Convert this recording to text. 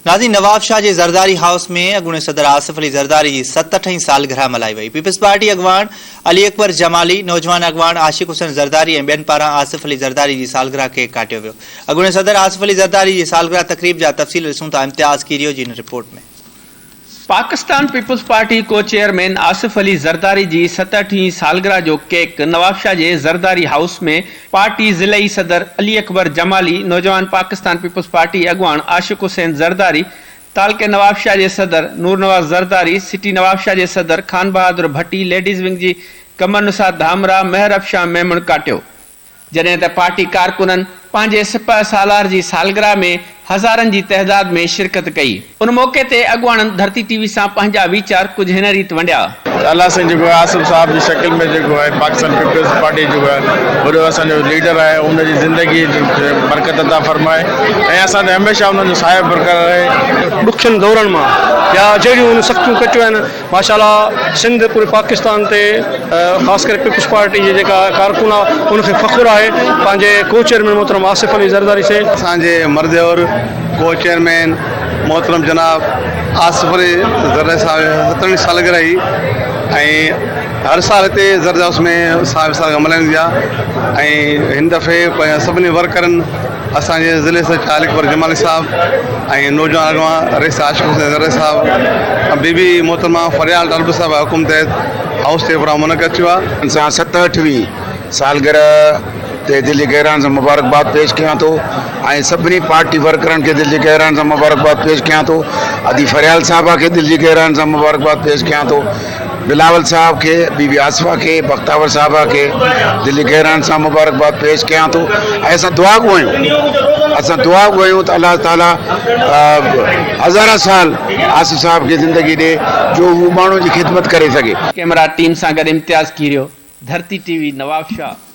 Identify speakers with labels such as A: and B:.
A: ناظرين نوابشاهه جي زرداري هائوس ۾ اڳوڻي صدر آصف علي زرداري جي ستهٺ هين سالگرهه ملهائي وئي. پيپلز پارٽي اڳواڻ علي اڪبر جمالي، نوجوان اڳواڻ عاشق حسين زرداري ۽ ٻين پاران آصف علي زرداري جي سالگرهه ڪيڪ ڪاٽيو ويو. اڳوڻي صدر آصف علي زرداري جي سالگرهه تقريب جا تفصيل ڏسون ٿا امتياز ڪيريو جي هن report ۾.
B: Pakistan peoples party co chairman Asif Ali Zardari جي 67 هين سالگرهه جو ڪيڪ نوابشاهه جي زرداري هائوس ۾ پارٽي ضلعي صدر علي اڪبر جمالي، نوجوان پاڪستان پيپلز پارٽي اڳواڻ عاشق حسين زرداري، تعلقي نوابشاهه جي صدر نور نواز زرداري، سٽي نوابشاهه جي صدر خان بهادر ڀٽي، ليڊيز ونگ جي قمرنسا ڌامراهه، مهر افشان ميمڻ ڪاٽيو. جڏهن ته پارٽي ڪارڪنن پنهنجي سپهه سالار جي سالگرهه ۾ هزارن جي تعداد ۾ شرڪت ڪئي. ان موقعي تي اڳواڻن ڌرتي ٽي وي سان پنهنجا ويچار ڪجهه هن ريت ونڊيا.
C: ته الله سائين جيڪو آهي آصف صاحب جي شڪل ۾ جيڪو آهي پاڪستان پيپلز پارٽي جيڪو آهي وڏو اسان جو ليڊر آهي ان جي زندگي برڪت عطا فرمائي ۽ اسان تي هميشه انهن جو سايو برقرار رهي.
D: ڏکين دورن مان يا جهڙيون هن سختيون ڪٽيون آهن ماشاء الله سنڌ پوري پاڪستان تي خاص ڪري پيپلز پارٽي جي جيڪا ڪارڪن آ ان کي فخر آهي پنهنجي ڪو چيئرمين محترم آصف علي زرداري سي.
E: اسان جي مرديور ڪو چيئرمين محترم جناب آصف علي زرداري صاحب جي سترهين سالگرهه هئي ۽ هر سال هتي زرداري هائوس ۾ صاحب سالگرهه ملهائيندي آ ۽ هن دفعي سڀني ورڪرن اسان جي ضلعي صدر شاهه اڪبر جمالي صاحب ۽ نوجوان اڳواڻ رئيس عاشق حسين زرعي صاحب ۽ بي بي محترمه فريال ٽالپر صاحب جي حڪم تحت هائوس تي پروگرام منعقد ٿيو آهي.
F: ان سان ستهٺوين سالگرهه تي دل جي گهراين سان مبارڪباد پيش ڪيان ٿو ۽ سڀني پارٽي ورڪرن کي دل جي گهراين سان مبارڪباد پيش ڪيان ٿو ادي فريال صاحبه کي دل جي گهراين سان مبارڪباد پيش ڪيان ٿو بلاول صاحب کي، بي بي آصفه کي، بختاور صاحبه کي دل جي گهراين سان مبارڪباد پيش ڪيان ٿو ۽ اسان دعا گو آهيون اسان دعا گو آهيون ته الله تعالي هزارها سال آصف صاحب کي زندگي ڏي جو هو ماڻهن جي خدمت ڪري سگهي.
B: ڪئميرا ٽيم سان گڏ امتياز ڪيريو، ڌرتي ٽي وي، نوابشاهه.